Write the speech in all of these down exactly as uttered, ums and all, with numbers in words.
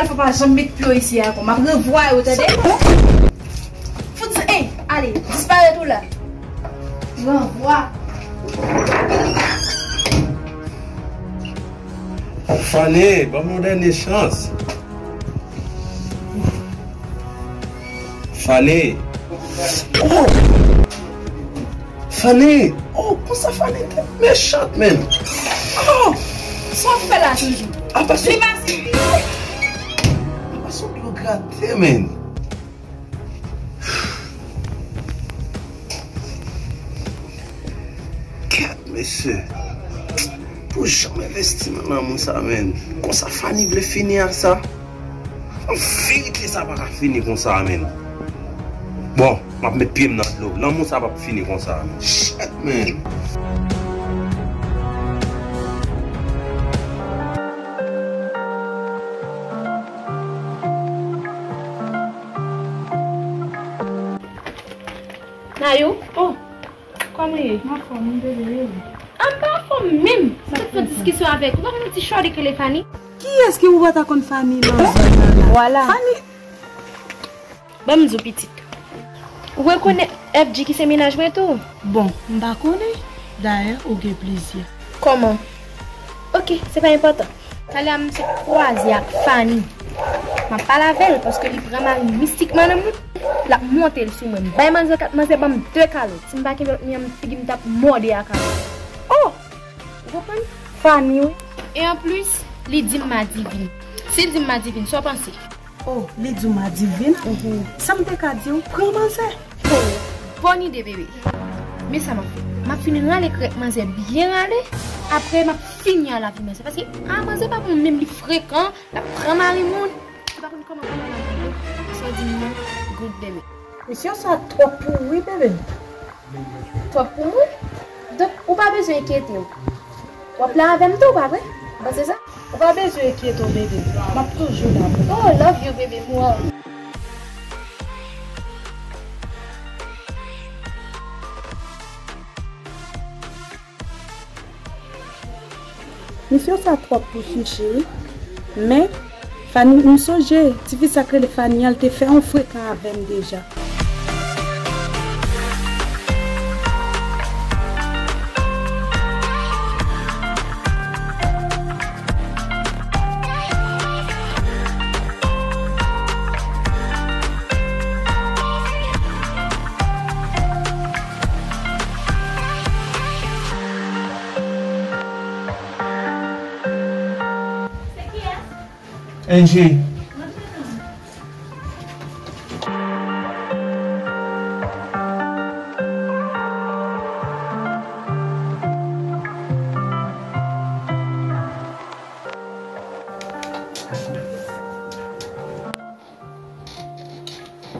Fò pa janm met pye w isi a ankò. M ap ranvwaye w, tande? Fout, ey, ale, disparèt ou la. Ranvwa. Fanny, ban m yon dènye chans. Fanny. Oh! Fanny! Oh, konsa Fanny te mechant, menn! Oh! Sa w fè la toujou? Apa sou... Li pase. Apa sou dlo grate, menn! Kèt, mesye! Pou jan m envesti nan lanmou sa, menn. Konsa Fanny vle fini ak sa? An verite, sa pa ka fini konsa, menn. Bon, m ap met pye m nan dlo. Lanmou sa p ap fini konsa, menn. Shit, menn. Nayou? Oh, kòman ye? M anfòm, m bebe, e ou? An pa anfòm menm. M t ap fè diskisyon avèk ou. Ou pa konn yon ti chòde k rele Fanny? Kiyès ki ou pa ta konn Fanny nan zòn nan la? Vwala. Fanny. Ban m di w, pitit. Ou rekonèt F G ki se mennaj mwen tou? Bon, m pa konnen. Dayè, ou gen plizyè. Kòman? Oke, se pa enpòtan. Talè a m se kwaze ak Fanny. M ap pale avè l paske li pran mari mistikman nan moun. L ap monte l sou mwen. M bay manzè kat, manzè ban m de kalòt. Si m pa kenbe lòt men an, figi m t ap mòde a kalòt. Oh! Ou konprann? Fanny, wi. E anplis, li di m madivin. Si l di m madivin, sa w panse? Oh, li di w madivin? Mhm. Sa m te ka di w, pran manzè. Oh, bòn ide, bebe. Men sa m ap fè. M ap fin rale krèk manzè byen rale. Apre, m ap fini a lavi manzè. Paske, a, manzè pa bon menm, li frekan, l ap pran mari moun. Li pa konn kòman pale avèk moun. Sa w di m nan, good, bebe. Misyon sa twòp pou ou, wi, bebe. Twòp pou mwen? Donk, ou pa bezwen enkyete w. W ap la avè m tou, pa vre? Ou panse sa? Ou pa bezwen enkyete w, bebe. M ap toujou la pou ou. Oh, love you, bebe. Mwa. Misyon sa twòp pou Chichi, wi. Men, Fanny, m sonje, tifi sa k rele Fanny an, l te fè yon frekan avè m deja. Angie.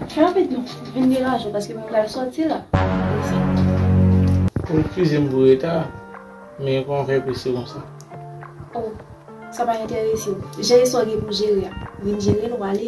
Fè rapid non, vin deranje w paske mwen pral sòti la. Eskize m pou reta, men kòman w fè prese konsa? Oh, sa pa enterese w. Jere sa w gen pou jere a. Vin jere l, w ale.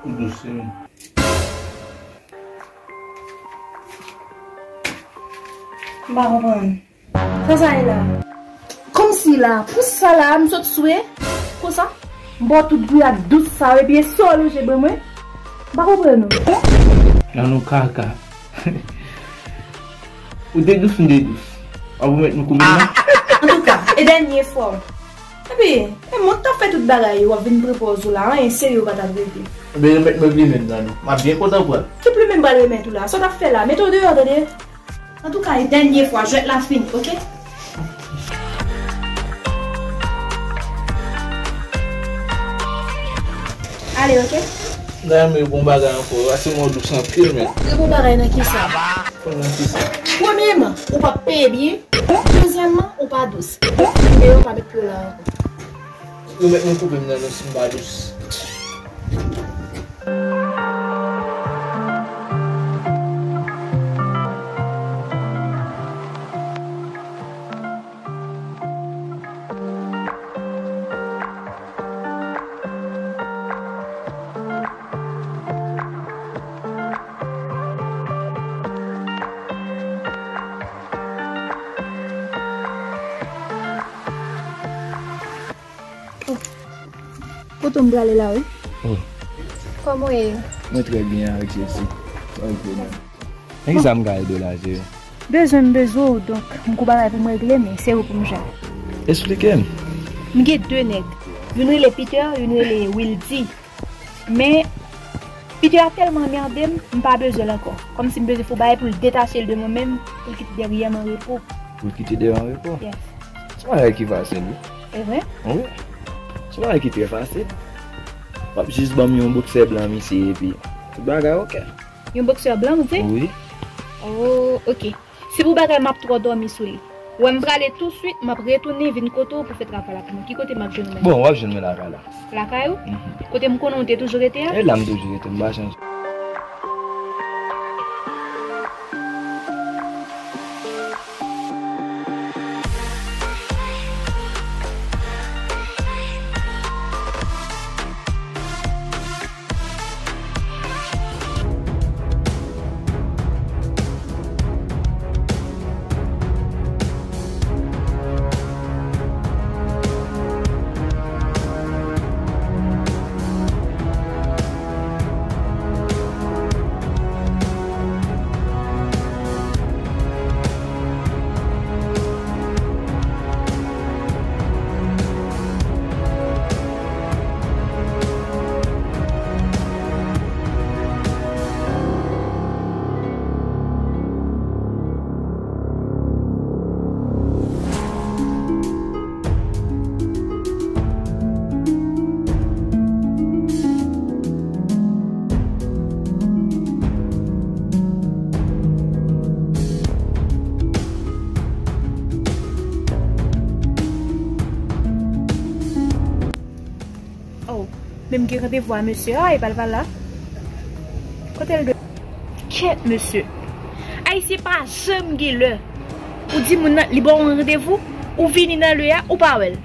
Ou dous, wi. M pa konprann. Sa sa ye la? Kòmsi la? Pou sa la, m sot swe? Konsa? M ba w tout gri ak dous sa yo, epi e sa w lonje ban mwen? M pa konprann ou. Nan nou kaka. Ou te dous, m te dous. W ap remèt m koumèl la? Antouka, e dènye fwa. Epi, e mwen k t ap fè tout bagay yo, w ap vin pran pòz ou la, anyen serye w pa t ap regle. Ebyen, remèt mwen plimen m nan nou. M ap byen kontan pran l. Ki plimen m pral remèt ou la? Sa w t ap fè la? Mete w deyò, tande? Antouka, e dènye fwa, jwèt la fini, oke? Ale, oke? M ta renmen reprann bagay ankò. Pase mwen dous anpil, men. Reprann bagay nan kisa? Konn nan kisa? Premyèman, ou p ap peye byen. Dezyèmman, ou pa dous. Ou fin deyò, pa met pye w la ankò. Ou mèt mwen koupe m nan non si m pa dous. Kote m prale la, wi? Oh. Kòman w ye? Mwen trè byen avèk Jezi. Sa w vle menm? Nan kisa m ka ede w la, cheri? Bezwen m bezwen w, donk m gon bagay pou m regle, men se ou pou m jwenn. Esplike m. M gen de nèg. Youn rele Peter, youn rele Wildy. Men, Peter a tèlman anmède m, m pa bezwen l ankò. Kòmsi m bezwen fè yon bagay pou l detache l de mwen menm, pou l kite dèyè m an repo. Pou l kite dèyè w an repo? Yes. Se yon bagay ki fasil, wi. E vre? Wi. Se yon bagay ki trè fasil. W ap jis ban m yon boksè blan, misye, epi tout bagay oke. Yon boksè blan, ou di? Wi. Oh, oke. Si pou bagay m ap twò dòmi sou li. Wè m prale touswit, m ap retounen vin kote w pou fè travay la pou mwen. Ki kote m ap jwenn ou menm? Bon, w ap jwenn mwen lakay la. Lakay ou? Mhm. Kote m konnen w te toujou rete a? E la m toujou rete, m pa chanje. Oh, men m gen randevou a mesye a, e pa l pa la. Kote l dwe? Kèt, mesye. Ayisyen pa janm gen lè. Ou di moun nan, li ba w yon randevou, ou vini nan lè a, ou pa wè l.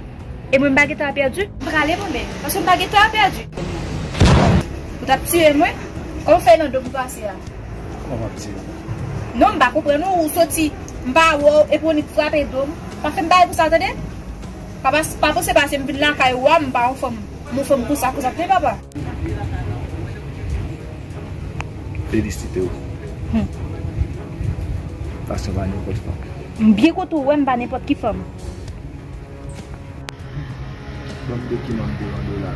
E mwen, m pa gentan pèdi? M prale mwen menm, paske m pa gentan pèdi. Ou t ap tire mwen? Kòman w fè nan do m pase a? Kòman m ap tire w? Non, m pa konprann ou, ou soti, m pa wè w, epi w annik frape do m. Pa fè m bagay konsa, tande? Pa pas-, pa panse paske m vin lakay ou a, m pa yon fanm, m yon fanm konsa, konsa, tande, papa? Felisite w. Hmm. Paske w pa nenpòt fanm. M byen kontan w wè m pa nenpòt ki fanm. Ban m dokiman m te mande w la.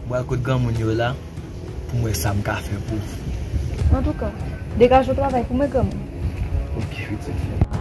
Mwen al kot granmoun yo la pou m wè sa m ka fè pou ou. Antouka, degaje w travay pou mwen, granmoun. Ok, pitit.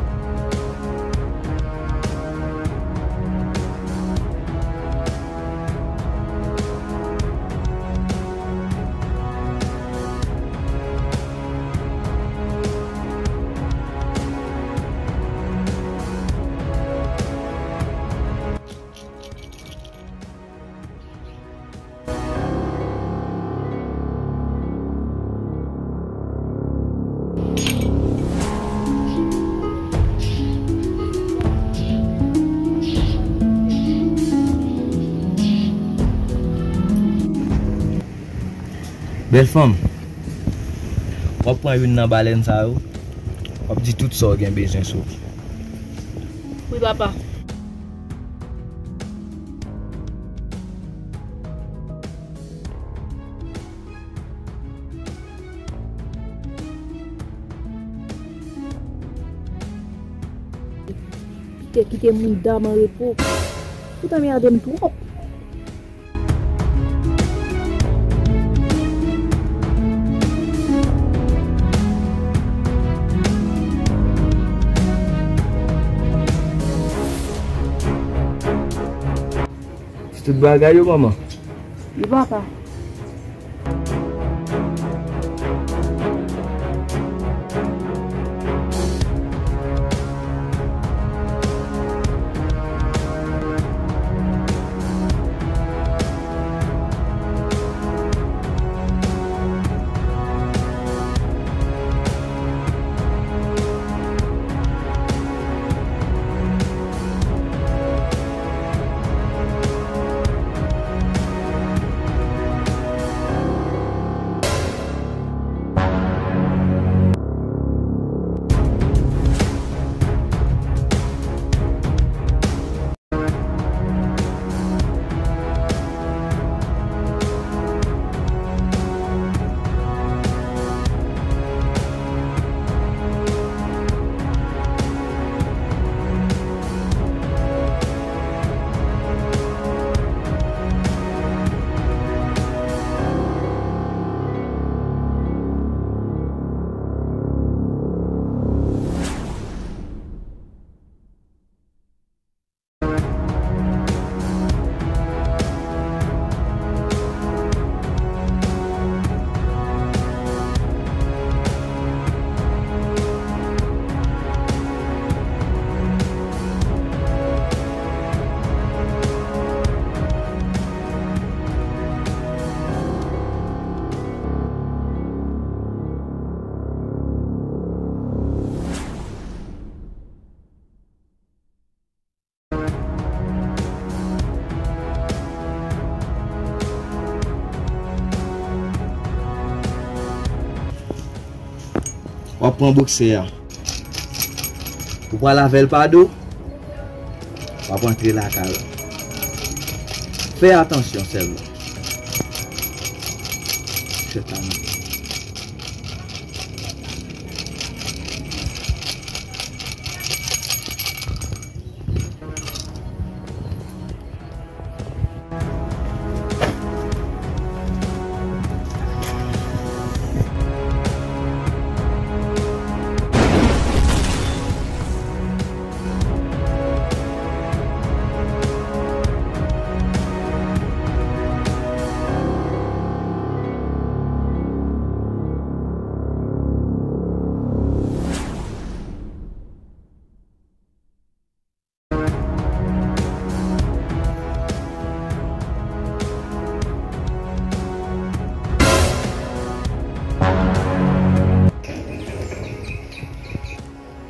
Bèl fanm, w ap pran youn nan balèn sa yo, w ap di tout sa w gen bezwen sou li. Wi, papa. Kite mouda m an repo. Ou t anmède m twòp. Se tout bagay yo, manman. Wi, papa. W ap pran boksè a. Ou pral avè l pa do. W ap antre lakay ou. Fè atansyon sèlman. Sèt ane.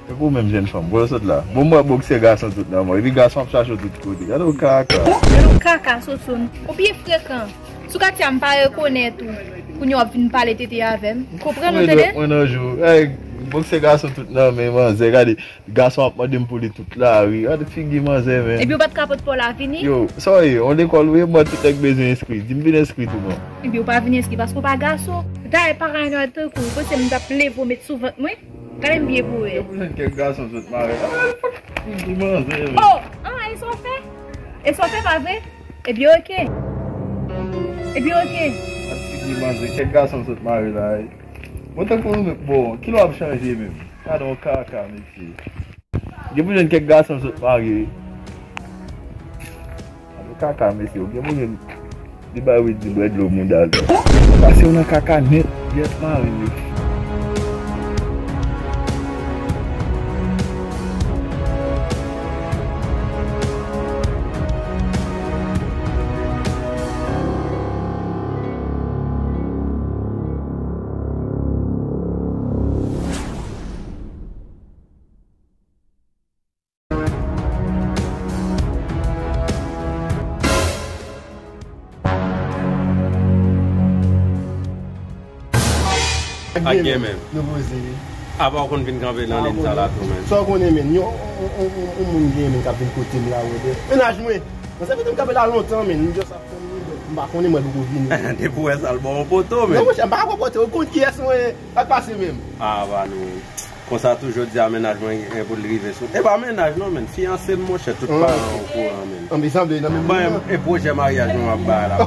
E pou menm jèn fanm, pou yo sot la. Bon, mwen boksè gason tout nan mò. Epi gason ap chache w tout kote. Gade w kaka. Gade w kaka, Soson. Ou byen frekan. Sou katye a m pa rekonèt ou. Kounye a w ap vin pale tete avè m. Konprann ou tande? Mwen nan jou. Ey, boksè gason tout nan men manzè. Gade, gason ap mande m pou li tout lari. Gade figi manzè, men. Epi ou pa t ka pot pa w la vini? Yo, sa w ye? On lekòl ou ye? Mwen tout nèg bezwen enskri. Di m vin enskri tou non. Epi ou pa vin enskri paske ou pa gason. Dayè paran yo tankou ou panse m t ap leve w met sou vant mwen? Gade m byen pou wè. Yo pou jwenn kèk gason sot mare. Ay, figi manzè, men. Oh! Ah, e sa w fè? E sa w fè pa vre? Ebyen, oke. Ebyen, oke. Ak figi manzè, kèk gason sot mare la, wi. Bon, tankou nou menm, bon, kilè w ap chanje menm? Gade yon kaka, mesye. Gen pou jwenn kèk gason sot mare, wi. Gade yon kaka, mesye, gen pou jwenn li bay Whitney bwè dlo mouda l. Pase w nan kaka nèt, yèt mare, mesye. Ak gen menm. Nou poze wi. Apa w konn vin kanpe nan liy sa la tou, menm? Sa w konnen, menm? Yon, yon, yon, yon, yon moun gen, menm, k ap vin kote m la, brother. Mennaj mwen. Mwen, sa fè tan m kanpe la lontan, menm. M just ap tann li, m pa konnen mwen poko vini. Depi w wè sa, l ba w poto, menm. Non, monchè, m pa ka pran poto. Ou konn kiyès mwen ye? Sa k pase, menm? Ah, ba nou. Konsa tou, jodi a, mennaj mwen gen pou l rive sou. E pa mennaj non, menn. Fiyanse m, monchè, tout paran okouran, menn. An, men sanble nan menm. Bon, e pwojè maryaj mwen m ap bay la.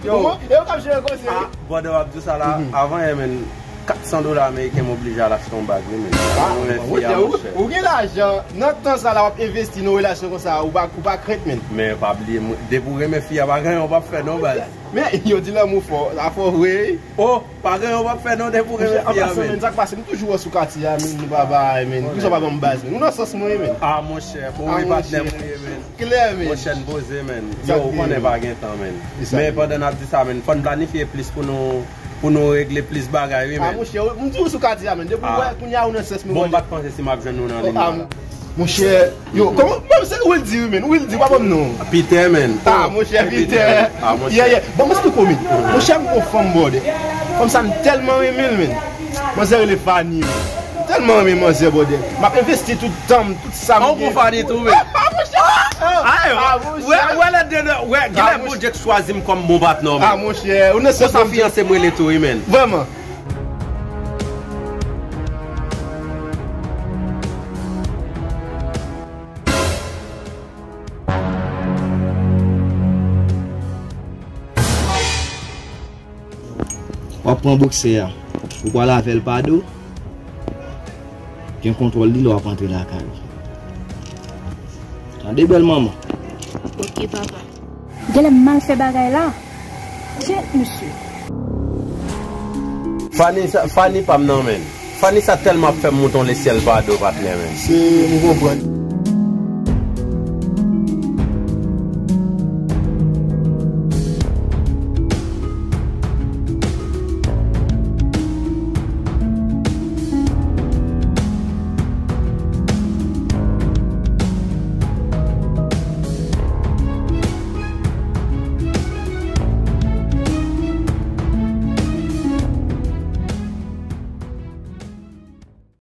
Yo. Kòman? E yo k ap jere konsa? Ah, brother, w ap di w sa la, avan yè, menn, kat san dola ameriken, m oblije al achte yon bag, wi, menn. Ah, mwen, bon, fi a, monchè, ou gen lajan. Nan tan sa la, w ap envesti nan relasyon konsa, ou pa, ou pa krent, menn. Men pa bliye, mwen, depi w renmen fi a, pa gen anyen w p ap fè non, baz. Men, yo di lanmou fò, sa fò vre, wi. Oh, pa gen anyen w p ap fè non, depi w renmen fi a, menn. An pasan, menn, sa k pase, m toujou wè w sou katye a, menn, nou pa bay, menn. Poukisa w pa ban m baz, menn? Ou nan sans mwen ye, menn. Ah, monchè, bon, wi, patnè mwen ye, menn. Klè, menn. Monchè, n poze, menn. Yo, ou konnen pa gen tan, menn. Men pandan n ap di sa, menn, fò n planifye plis pou nou, pou nou regle plis bagay, wi, menn. Ah, monchè, m di w sou katye a, menn. Depi w wè, kounye a ou nan sans mwen. Bon, m pa t panse si m ap jwenn nou nan limyè la. Monchè, yo, kòman, bon, se Wildy, wi, menn. Wildy, pa ban m non. Peter, menn. Ah, monchè, Peter. Ah, monchè. Yeah, yeah. Bon, m esplike w, menn. Monchè, m gon fanm, brother. Fanm sa, m tèlman renmen l, menn. Manzè rele Fanny, menn. M tèlman renmen manzè, brother. M ap envesti tout tan m, tout sa m gen. Ou gon Fanny tou, menn. Ah, monchè. Ah, monchè. Wè, wè, lè de, wè, genlè Bondye k chwazi m kòm bon patnè w, menn. Ah, monchè. Ou nan sans mwen. Konsa fiyanse m rele tou, wi, menn. Vrèman. W ap pran boksè a. Ou pral avè l pa do. Gen kontwòl li lè w ap antre lakay ou. Tande bèl manman. Ok, papa. Genlè m mal fè bagay la. Tchè, mesye. Fanny sa, Fanny pa m nan, menn. Fanny sa tèlman ap fè m moute yon lesyèl pa do, patnè, menn. Se, m konprann.